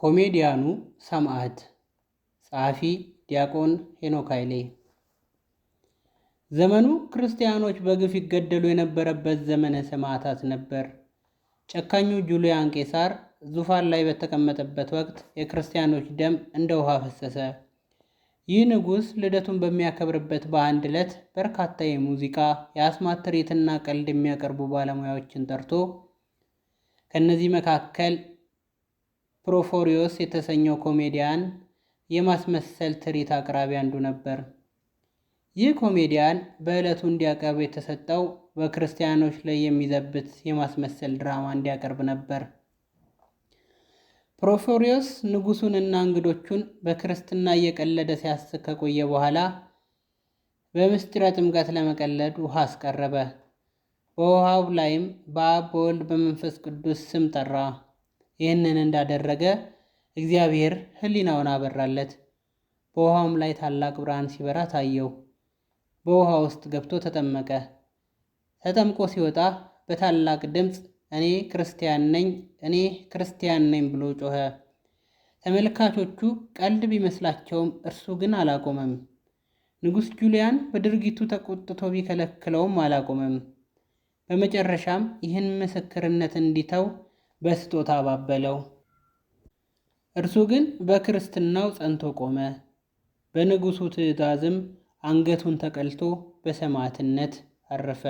ኮሜዲያኑ ሰማዕት። ጸሐፊ ዲያቆን ሄኖክ ኃይሌ። ዘመኑ ክርስቲያኖች በግፍ ይገደሉ የነበረበት ዘመነ ሰማዕታት ነበር። ጨካኙ ጁልያን ቄሳር ዙፋን ላይ በተቀመጠበት ወቅት የክርስቲያኖች ደም እንደ ውሃ ፈሰሰ። ይህ ንጉሥ ልደቱን በሚያከብርበት በአንድ ዕለት በርካታ የሙዚቃ፣ የአስማት ትርኢትና ቀልድ የሚያቀርቡ ባለሙያዎችን ጠርቶ ከእነዚህ መካከል ፕሮፎሪዮስ የተሰኘው ኮሜዲያን የማስመሰል ትርኢት አቅራቢ አንዱ ነበር። ይህ ኮሜዲያን በዕለቱ እንዲያቀርብ የተሰጠው በክርስቲያኖች ላይ የሚዘብት የማስመሰል ድራማ እንዲያቀርብ ነበር። ፕሮፎሪዮስ ንጉሡንና እንግዶቹን በክርስትና እየቀለደ ሲያስቅ ከቆየ በኋላ በምስጢረ ጥምቀት ለመቀለድ ውሃ አስቀረበ። በውሃው ላይም በአብ በወልድ በመንፈስ ቅዱስ ስም ጠራ። ይህንን እንዳደረገ እግዚአብሔር ሕሊናውን አበራለት። በውሃውም ላይ ታላቅ ብርሃን ሲበራ ታየው። በውሃ ውስጥ ገብቶ ተጠመቀ። ተጠምቆ ሲወጣ በታላቅ ድምፅ እኔ ክርስቲያን ነኝ፣ እኔ ክርስቲያን ነኝ ብሎ ጮኸ። ተመልካቾቹ ቀልድ ቢመስላቸውም እርሱ ግን አላቆመም። ንጉሥ ጁልያን በድርጊቱ ተቆጥቶ ቢከለክለውም አላቆመም። በመጨረሻም ይህን ምስክርነት እንዲተው በስጦታ አባበለው። እርሱ ግን በክርስትናው ጸንቶ ቆመ። በንጉሡ ትእዛዝም አንገቱን ተቀልቶ በሰማዕትነት አረፈ።